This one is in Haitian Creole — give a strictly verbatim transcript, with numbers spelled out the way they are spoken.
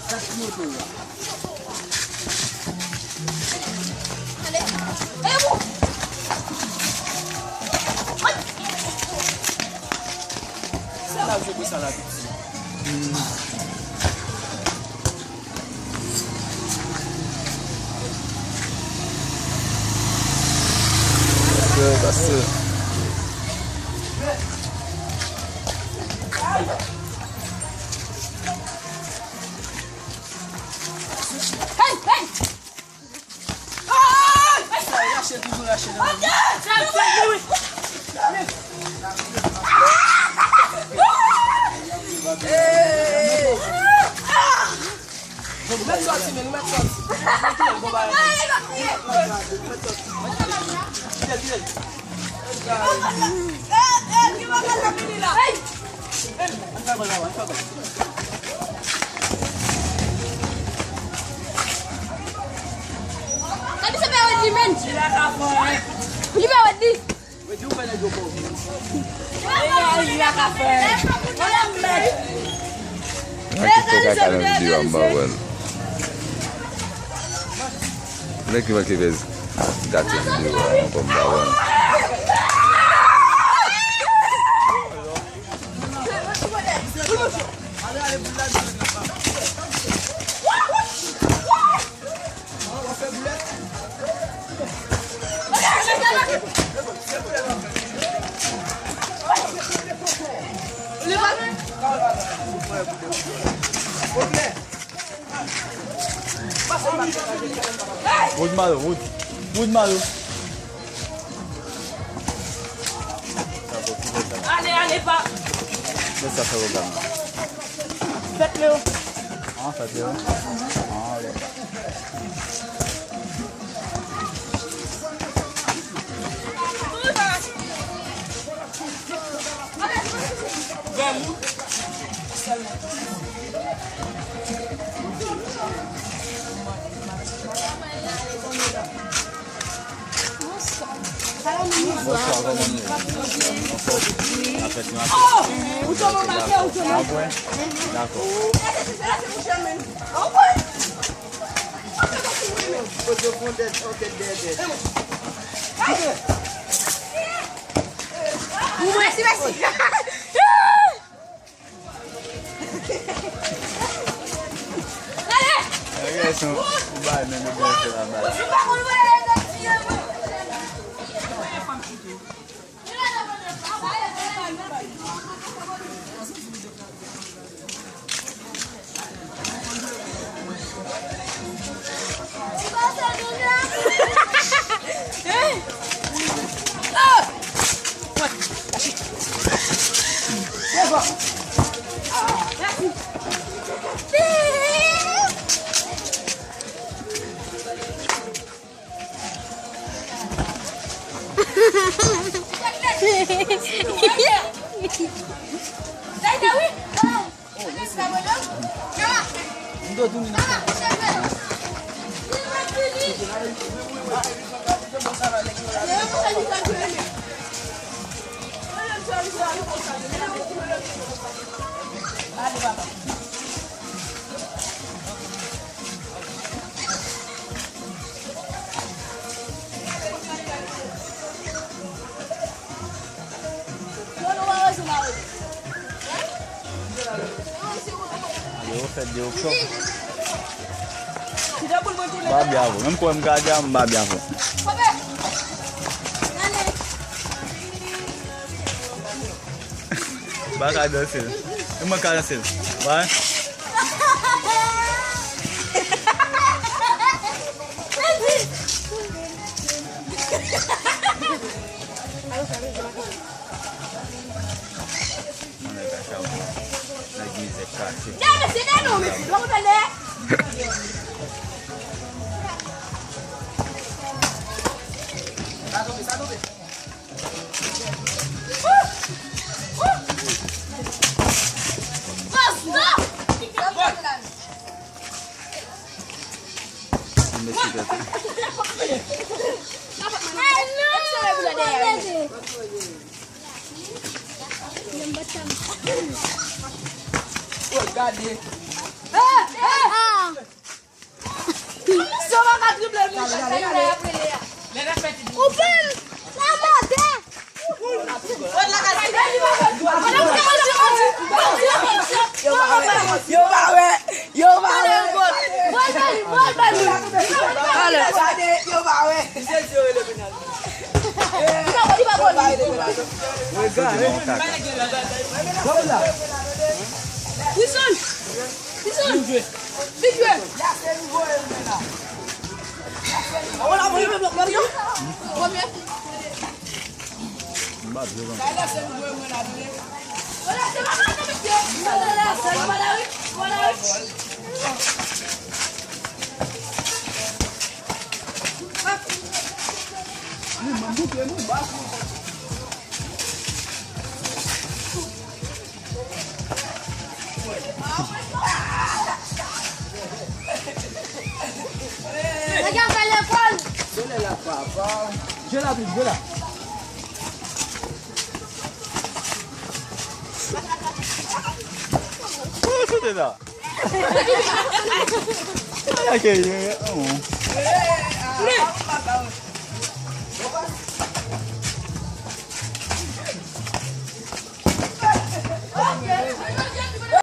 Hey, hey! Sa rache, toujou rache nan men. Hey! Nou mèt sòti, men nou mèt sòti. Bon bagay. Kite l, kite l. Hey! Gade se pa Wendy, men. Li pa Wendy. Mwen kite kaka nan videyo a, m pa wè l. Nèg ki manke fè gate videyo a ankò, m pa wè l. Wood Malo, Wood. Wood Malo. Ale, ale, pa. Fèt Leo. Ah, fèt Leo. Ah, ale. Bonswa, kòman nou ye? Anfèt, nou ap... Dakò. Mèsi, mèsi. Gade! Gade, se yon bagay menm yo byen fè laba. Yo fè de opsyon. M pa byen avè w. Menm kò m gade a, m pa byen avè w. M pa ka danse l. Menm mwen ka danse l. Wè. Mwen nèg a chabon. Nèg mizè kase. Dè mesye, dè non, mesye. Dwa kontan dè. Sa tonbe, sa tonbe. Bòs, non! Mesye, gade. Ay, non! Gade. Sa va ka triple, wi. Ou fè m nan motè. Yo pa wè. Yo pa wè. Yo pa wè. Gade, yo pa wè. Wilson! Wilson! Vin jwe! Premye. Nèg ap fè lekòl. Jwe la, plis, jwe la. Ou sou de la. Ay, ay, ay, ay, oh.